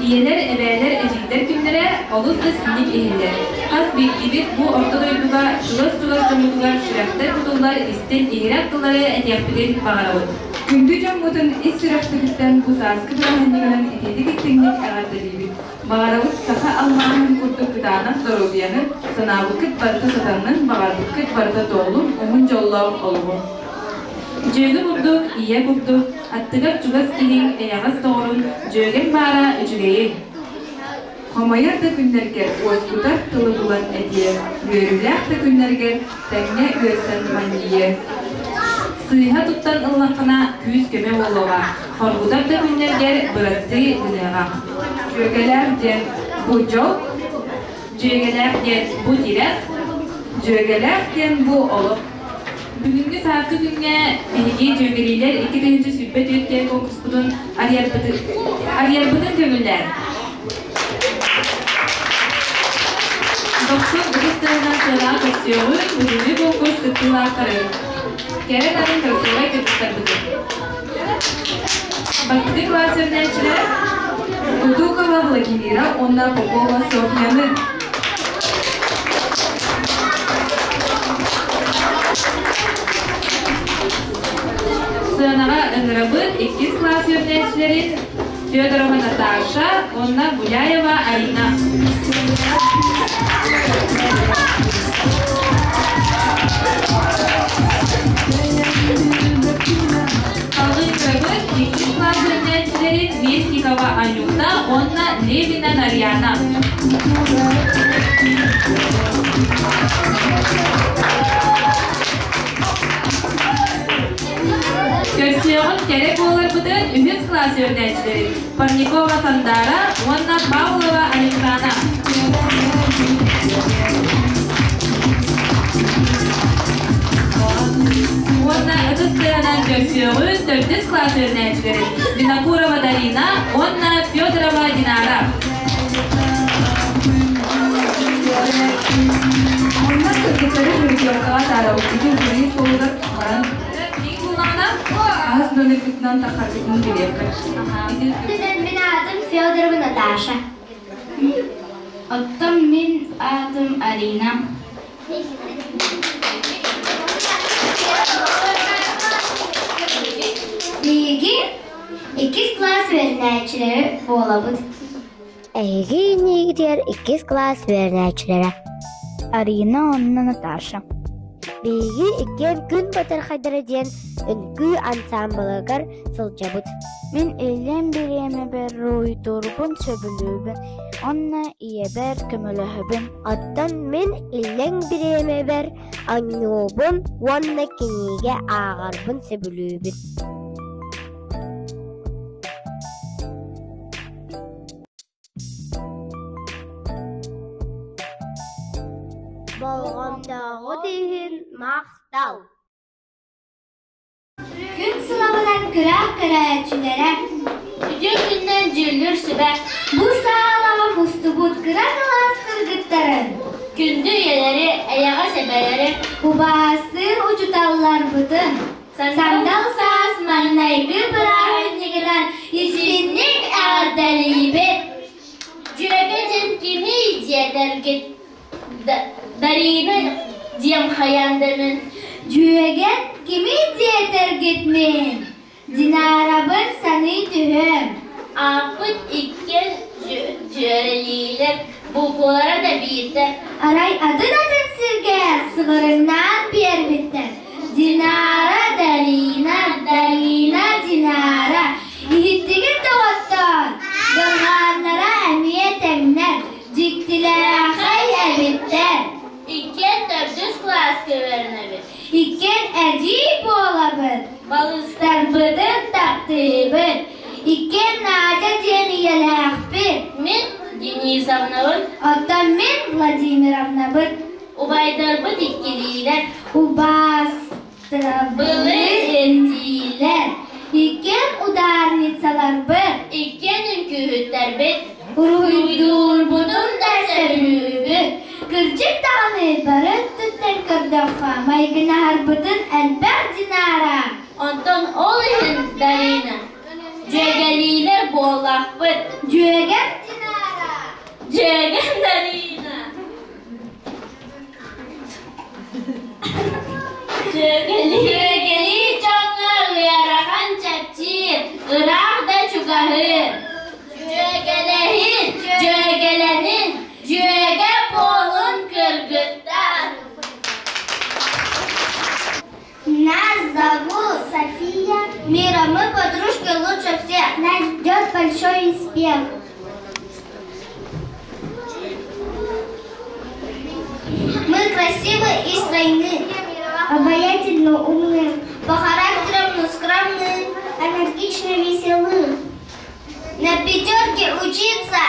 Ийэлэр, эбээлэр, эдьиийдэр күннэрэ олус да синник иһиллэр. Хас биирдиибит бу орто дойдуга чугас-чугас дьоммутугар сүрэхтэр кутуллар истиҥ иһирэх тыллары этиэхпитин баҕарабыт. Күндү дьоммутун ис сүрэхпититтэн бу сааскы бырааһынньыгынан итиитик-истиҥник эҕэрдэлиибит. Баҕарабыт саха алмааһын курдук кытаанах доруобуйаны, санаабыккыт барыта сатаннын, баҕарбыккыт барыта туоллун, уһун дьоллоох олоҕу. Дьүөгэ курдук, ийэ курдук, аттыгар чугас киһиҥ эйэҕэс доҕорун, дьүөгэҥ баара үчүгэйин. Хомойор да күннэргэр уоскутар тылы булан этиэ, үөрүүлээх да күннэргэр тэҥҥэ үөрсэн манньыйыа. Сыыһа туттан ыллаххына күүс-көмө буолуоҕа, хоргутар да күннэргэр бырастыы гыныаҕа. Дьүөгэлээх диэн бу дьол, Дьүөгэлээх диэн бу тирэх, дьүөгэлээх диэн бу олох. Бүгүҥҥү сааскы күҥҥэ биһиги дьүөгэлиилэр 2024 диэн конкурспутун арыйарбытын, арыйарбытын көҥүллээн. Дохсун ытыс тыаһынан сыанаҕа көрсүөҕүн бүгүҥҥү конкурс кыттыылаахтарын, кэрэ нарын красивай кыргыттарбытын. Бастакы кылаас үөрэнээччилэрэ Кутукова Владимира уонна Попова Софьяны. Сыанаҕа ыҥырабыт иккис кылаас үөрэнээччилэрин Федорова Наташа уонна Гуляева Арина. Салгыы ыҥырабыт иккис кылаас үөрэнээччилэрин Местникова Анюта уонна Левина Нарьяна. Көрсүөҕүн кэрэ буоларбытын үһүс кылаас үөрэнээччилэрин Парникова Сандара уонна Павлова Александра. Уонна ытыс тыаһынан көрсүөҕүн төрдүс кылаас үөрэнээччилэрин Винокурова Дарина уонна Федорова Динара. Онно кыргыттары Журкиевкаҕа таарабыппытын кырыы суолугар баран аһас номербытынан таххарбытын билиэххэ. Мин аатым Федорова Наташа. Оттон мин аатым Арина. Биһиги иккис кылаас үөрэнээччилэрэ буолабыт. Эһиги иннигитигэр иккис кылаас үөрэнээччилэрэ. Арина уонна Наташа. Биһиги иккиэн күн батархайдара диэн үҥкүү ансаамбылыгар сылдьабыт. Мин иллэҥ бириэмэбэр уруһуйдуурбун сөбүлүүбүн уонна ийэбэр көмөлөһөбүн. Оттон мин иллэҥ бириэмэбэр оонньуубун уонна кинигэ ааҕарбын сөбүлүүбүн. Болҕомтоҕут иһин махтал! Күн сылабынан күрэх көрөөччүлэрэ Үтүө күннэн дьүүллүүр сүбэ Бу саалаҕа мустубут кыра кылаас кыргыттарын Күндү ийэлэри, эйэҕэс эбэлэри Убаастыыр учуталларбытын Сандал саас маҥнайгы бырааһынньыгынан итинник эҕэрдэлиибит! Дьүөгэ диэн кимий диэтэргит Дарина диэм хайаан да мин Дьүөгэ кимий диэтэргит мин Динарабын саныы түһүөм Ааппыт иккиэн дьүөрэлиилэр, буквалара да биирдэр. Арай атын-атын сиргэ сыҕарыҥнаан биэрбиттэр. Динара, Дарина, Дарина, Динара. Иһиттигит доҕоттоор, дорҕоонноро эмиэ тэҥнэр, дьиктилээхэй эбиттэр. Иккиэн төрдүс кылааска үөрэнэбит. Иккиэн эдьиий буолабыт, балыстарбытын таптыыбыт. Иккиэн Надя диэн ийэлээхпит. Мин Денисовнабын. Оттон мин Владимировнабын. Убайдарбыт иккилиилэр. Убаастабылы эрдиилэр. Иккиэн ударницаларбыт. Иккиэн үҥкүүһүттэрбит. Уруһуйдуурбутун да сөбүлүүбүт. Кырдьык даҕаны бары өттүттэн көрдөххө, майгынаһарбытын элбэх Динара. Онтон ол иһин Дарина, дьүөгэлиилэр буоллахпыт. буолбатахпыт. Дьүөгэм Динара. Дьүөгэм Дарина. Дьүөгэлии дьоҥҥо ыарахан чэпчиир, ыраах да чугаһыыр. Дьүөгэлэһин, дьүөгэлэнин, дьүөгэ буолун кыргыттар. Нас зовут София. Мира, мы подружки лучше всех. Нас ждет большой успех. Мы красивы и стройны. Обаятельно умны. По характерам мы скромны. Энергично веселы. На пятерке учиться.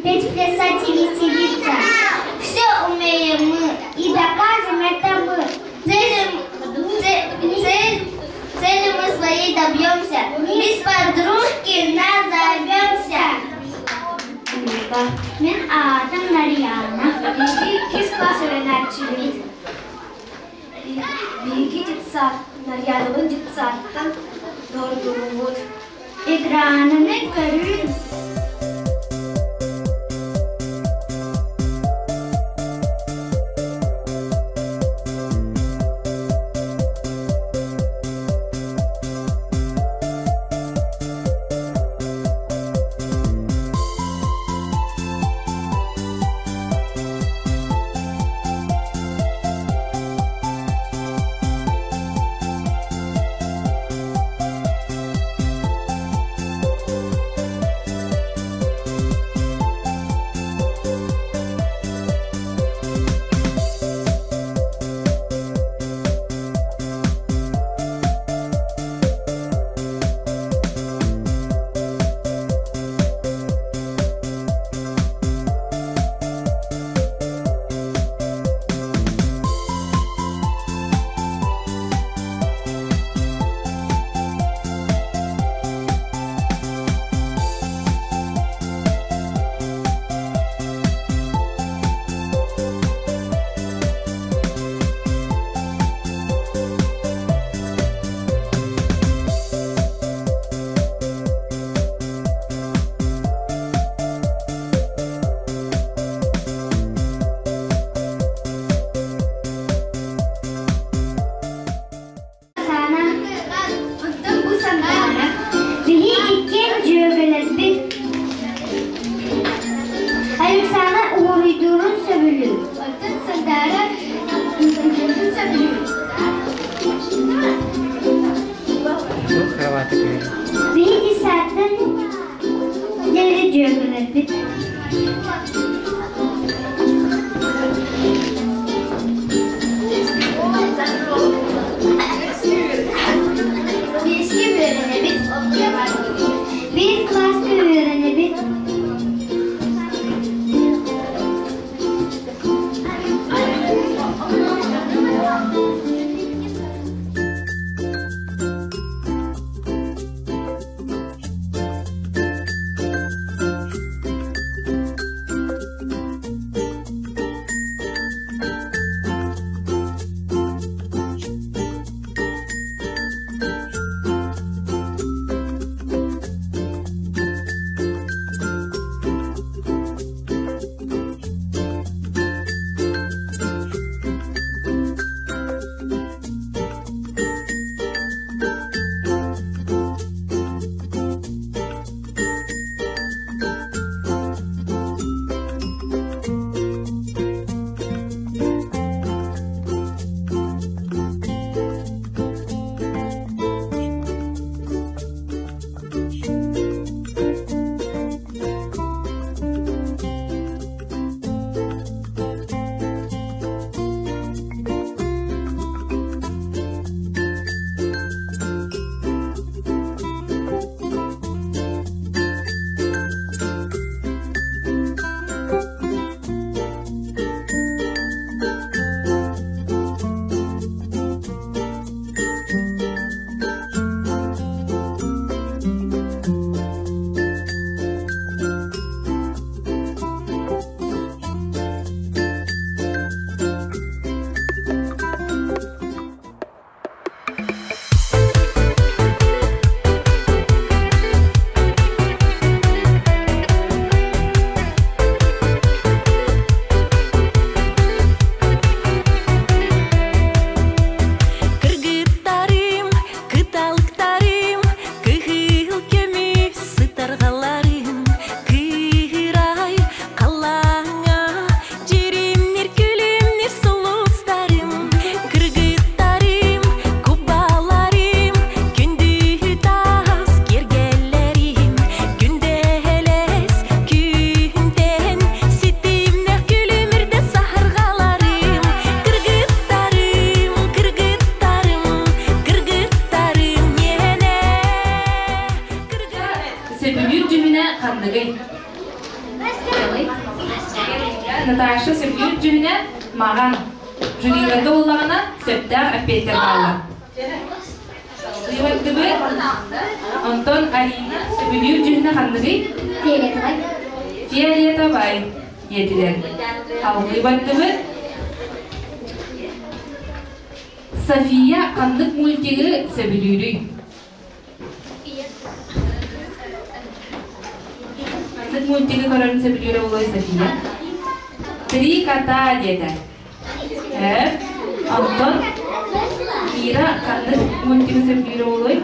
Петь, плясать и веселиться. Все умеем мы. И докажем это мы. Цели, цель, цели мы своей добьемся. Без подружки назовемся. Мин аатым Нарьяна. Биһиги иккис кылаас үөрэнээччибит. Биһиги детсад, Нарьянабын детсадтан доҕордуубут. Экранını көрүү. Сана. Оттон бу Сандана. Биһи иккиэн дьүөгэлэрбит. Александр уруйдуурун сөбүлүүр. Оттон Сандара үҥкүүлүүрүн сөбүлүүр. Биһи детсадтан диэри дьүөгэлэрбит. Биэскэ үөрэнэбит. Биир кылааска үөрэнэбит. сөбүлүүр дьүһүнэ ханныгый? Наташа сөбүлүүр дьүһүнэ маҕан. Жюриларга буллаҕына сөптөөх эппиэттэр бааллар. Ыйбаттыбыт. Онтон Алина сөбүлүүр дьүһүнэ ханныгый? Фиолетовай. Фиолетовай диэтилэр. Салгыы бардыбыт. София ханнык мультигы сөбүлүүрүй? Ханнык мультигы көрөрүн сөбүлүүрэ буолуой София? Три кота диэтэ. Э, онтон Кира ханнык мультигы сөбүлүүрэ буолуой?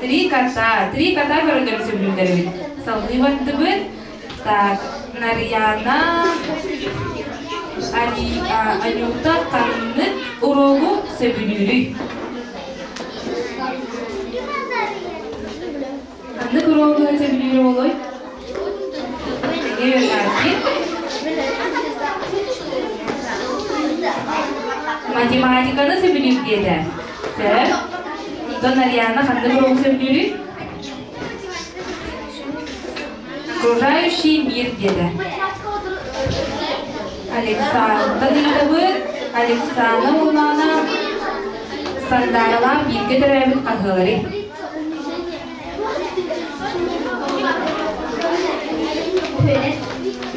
Три кота. Три кота көрөллөрүн сөбүлүүллэр эбит. Салгыы бардыбыт. Так, Нарьяна, Али, Анюта ханнык уруогу сөбүлүүрүй? Ханнык уруогу сөбүлүүр буолуой? Математиканы сөбүлүүр диэтэ. Сөп. Онтон Нарьяна ханнык уруогу сөбүлүүрүй? Окружающий мир диэтэ. Александр ыйытабыт. Александра Улана Сандааралаах бииргэ төрөөбүт хаһыалары.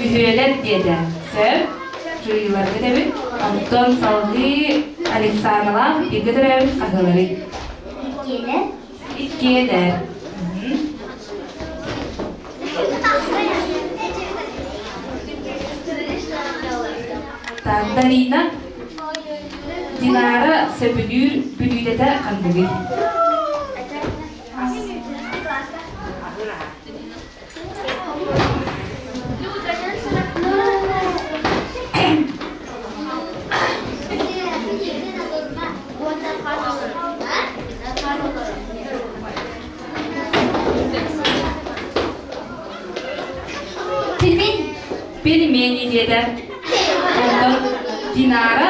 Үһүөлэр диэтэ. Сөп. Жюриларга этэбит. Онтон салгыы Александралаах бииргэ төрөөбүт хаһыалары. Иккиэлэр. Иккиэлэр. Дарина Динара сөбүлүүр бүлүүдэтэ ханныгый? Пельмени. Пельмени диэтэ. Онтон Динара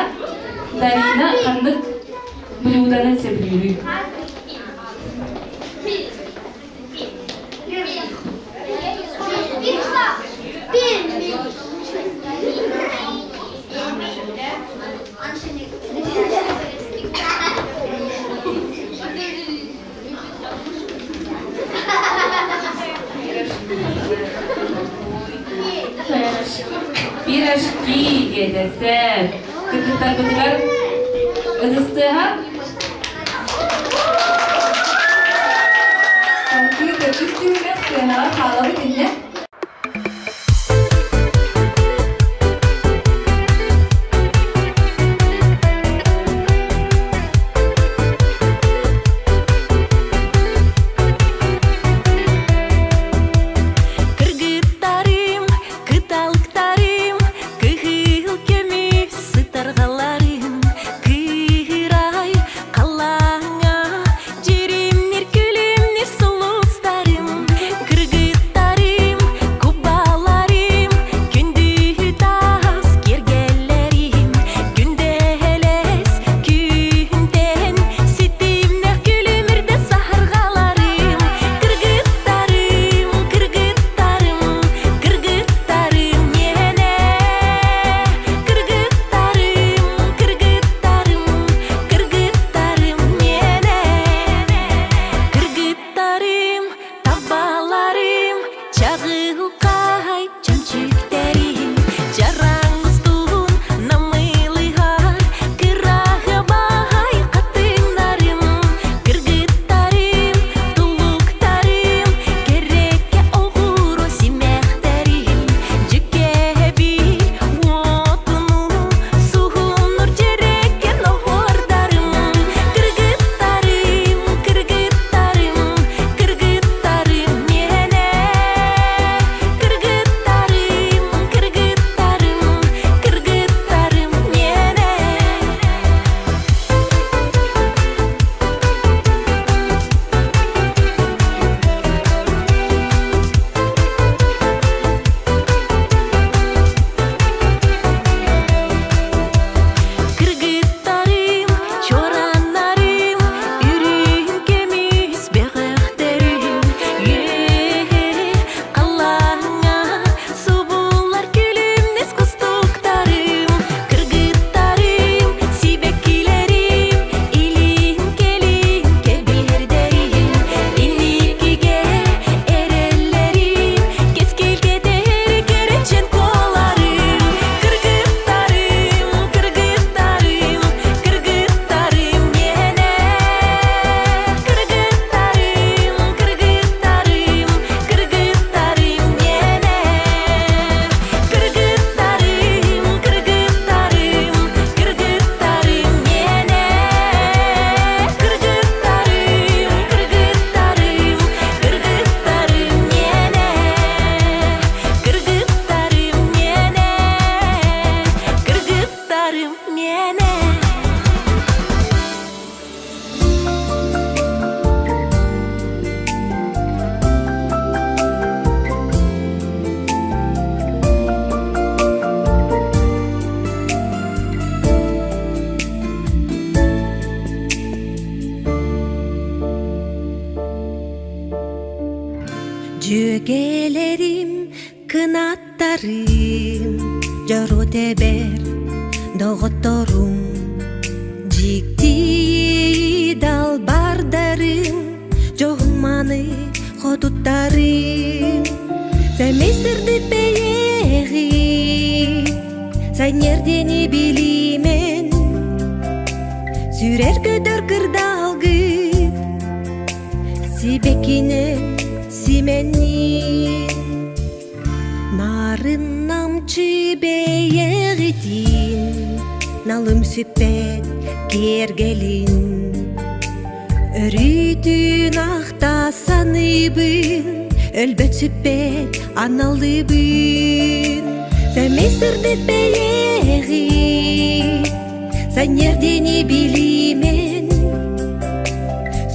Дарина ханнык блюданы сөбүлүүрүй? Пирожки диэтэ. Сөп. Кыргыттарбытыгар ытыстыаха. Салгыы төрдүс түһүмэх сыанаҕа хаалабыт иннэ. Кыргыттарым, кыталыктарым, кыһыл көмүс сытарҕаларым, кыырай халлааҥҥа дьиримнир күлүмнүр сулустарым, кыргыттарым, Дьүөгэлэрим, кынаттарым, дьоруо тэбэр доҕотторум, дьикти далбардарым, дьоһун маны хотуттарым. Сэмэй сырдык бэйэҕи, санньыар диэни билиимэн, сүрэр көтөр кырдаалгыт, сибэккинэн симэннин. Нарын намчы бэйэҕитин, налым сүппэт киэргэлин. Өрүүтүн ахта саныыбын, өлбөт сүппэт аналыбын. Сэмэй сырдык бэйэҕи, санньыар диэни билиимэн,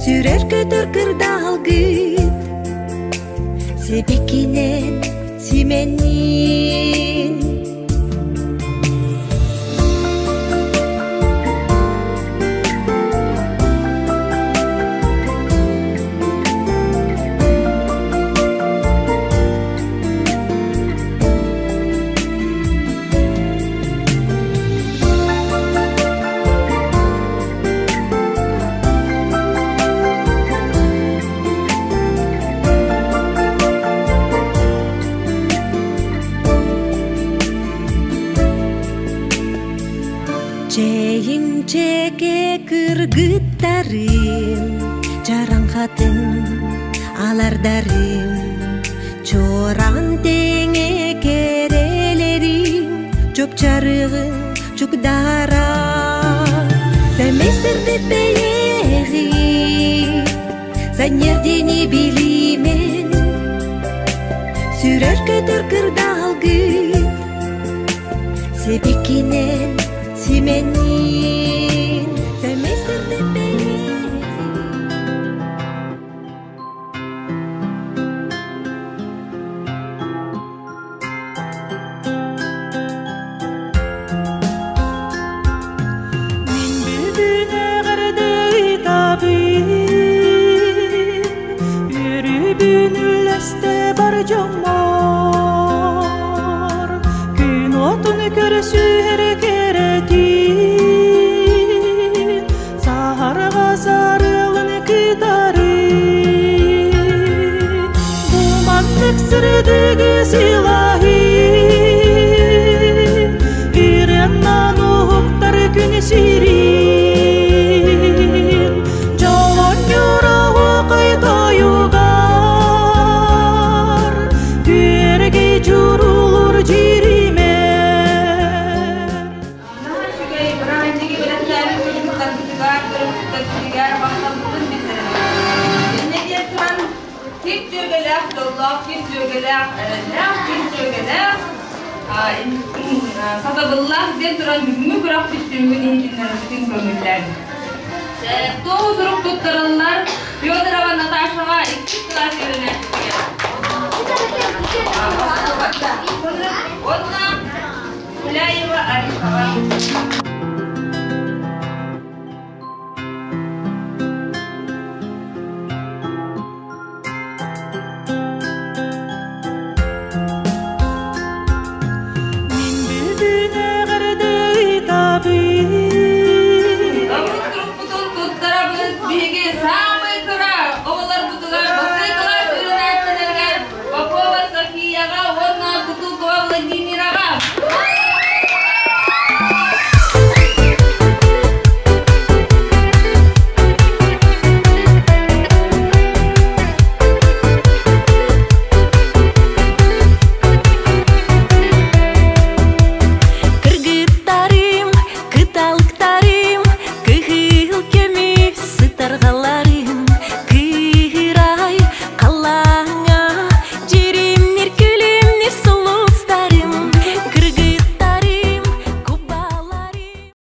сүрэр көтөр кырдаалгыт, сибикинэн симэннин. Чэйиҥ чэкэ кыргыттарым, чараҥ хатыҥ алардарым, чуораан тэҥэ кэрэлэрим, чупчарыгын чугдара. Сэмэй сырдык бэйэҕи, санньыар диэни билиимэн, сүрэр көтөр кырдаалгыт, сибикинэн симэннин. Сэмэй сырдык бэйэҕи. Мин бүгүн эҕэрдэ ыытабын, үөрүүбүн үллэстэ бар дьоммор. Күн уотун көрсүһэр кэрэтин, саһарҕа сарыалын кытары. Бу маннык сырдыгы сылаһын, ырыаннан уһуктар күн сирин. Дьолонньура уокай тойугар, күөрэгэй дьурулуур дьиримэр. Наһаа үчүгэй бырааһынньыгы бэлэхтээбит кыргыттарбытыгар, төрөппүттэрбитигэр махталбытын биллэрэбит. Инньэ диэн туран, ким дьүөгэлээх дьоллоох, ким дьүөгэлээх эрэллээх, ким дьүөгэлээх сатабыллаах диэн туран бүгүҥҥү күрэхпит түмүгүн иһитиннэрэрбитин көҥүллээбит. Туоһу сурук туттарыллар Федорова Наташаҕа иккис кылаас үөрэнээччи.